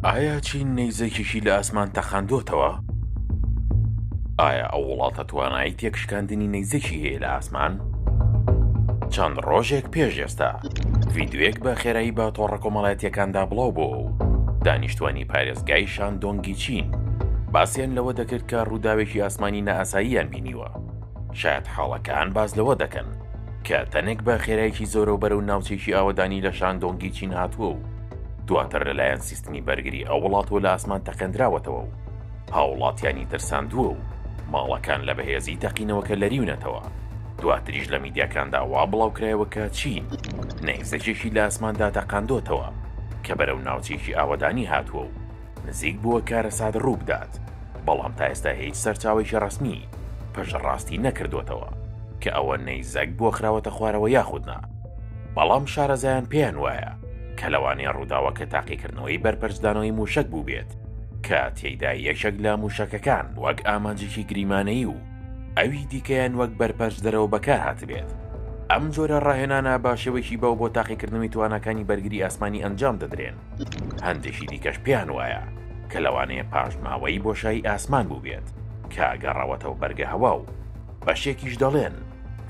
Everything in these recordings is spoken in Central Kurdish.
ئایا چین نەیزەکێکی لە ئاسمان تەقاندۆتەوە؟ ئایا ئەو وڵاتە توانایی تێکشکاندنی نەیزەکی هەیە لە ئاسمان؟ چەند ڕۆژێک پێش ئێستا ڤیدیۆیەک بە خێرایی بە تۆڕە کۆمەڵایەتیەکاندا بڵاو بۆوە و دانیشتوانی پارێزگای شاندۆنگی چین باسیان لەوە دەکرد کە ڕووداوێکی ئاسمانی نائاساییان بینیوە. شایەتحاڵەکان باس لەوە دەکەن کە تەنێک بە خێرایەکی زۆرەوە بەرەو ناوچەیەکی ئاوەدانی لە شاندۆنگی چین هاتووە و دواتر لەلایەن سیستمی بەرگری ئەو وڵاتەوە لە ئاسمان تەقێندراوەتەوە و هاوڵاتیانی ترساندووە و ماڵەکان لە بەهێزی تەقینەوەکە لەریونەتەوە. دواتریش لە میدیاکاندا وا بڵاوکرایەوە کە چین نەیزەکێکی لە ئاسماندا تەقاندۆتەوە کە بەرەو ناوچەیەکی ئاوەدانی هاتووە و نزیک بووە کارەسات ڕووبدات، بەڵام تا ئێستا هیچ سەرچاوەیەکی ڕەسمی پشتڕاستی نەکردۆتەوە کە ئەوە نەیزەک بووە خراوەتە خوارەوە یاخود نا، بەڵام شارەزایان پێیان وایە کە لەوانەیە ڕووداوەکە تاقیکردنەوەی بەرپەرچدانەوەی مووشەک بووبێت کە تێیدا یەکێک لە مووشەکەکان وەک ئامانجێکی گریمانەیی و ئەوی دیکەیان وەک بەرپەرچدەرەوە بەکارهاتبێت. ئەم جۆرە ڕاهێنانە بە شێوەیەکی باو بۆ تاقیکردنەوەی تواناکانی بەرگری ئاسمانی ئەنجام دەدرێن. هەندێکی دیکەش پێیان وایە کە لەوانەیە پاشماوەی بۆشایی ئاسمان بووبێت کە گەڕاوەتەوە بەرگە هەوا و بەشێکیش دەڵێن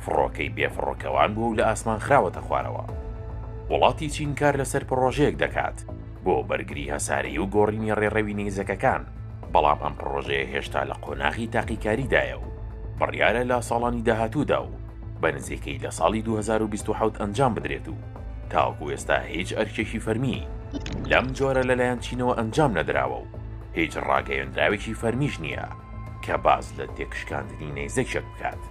فڕۆکەی بێفڕۆکەوان بووە و لە ئاسمان خراوەتە خوارەوە. وڵاتی چین کار لەسەر پڕۆژەیەک دەکات بۆ بەرگری هەسارەیی و گۆڕینی ڕێڕەوی نەیزەکەکان، بەڵام ئەم پڕۆژەیە هێشتا لە قۆناغی تاقیکاریدایە و بڕیارە لە ساڵانی داهاتوودا و بە نزیکەی لە ساڵی 2027 ئەنجام بدرێت و تاوەکو ئێستا هیچ ئەرکێکی فەرمی لەم جۆرە لەلایەن چینەوە ئەنجام نەدراوە و هیچ ڕاگەیەندراوێکی فەرمیش نییە کە باس لە تێکشکاندنی نەیزەکێک بکات.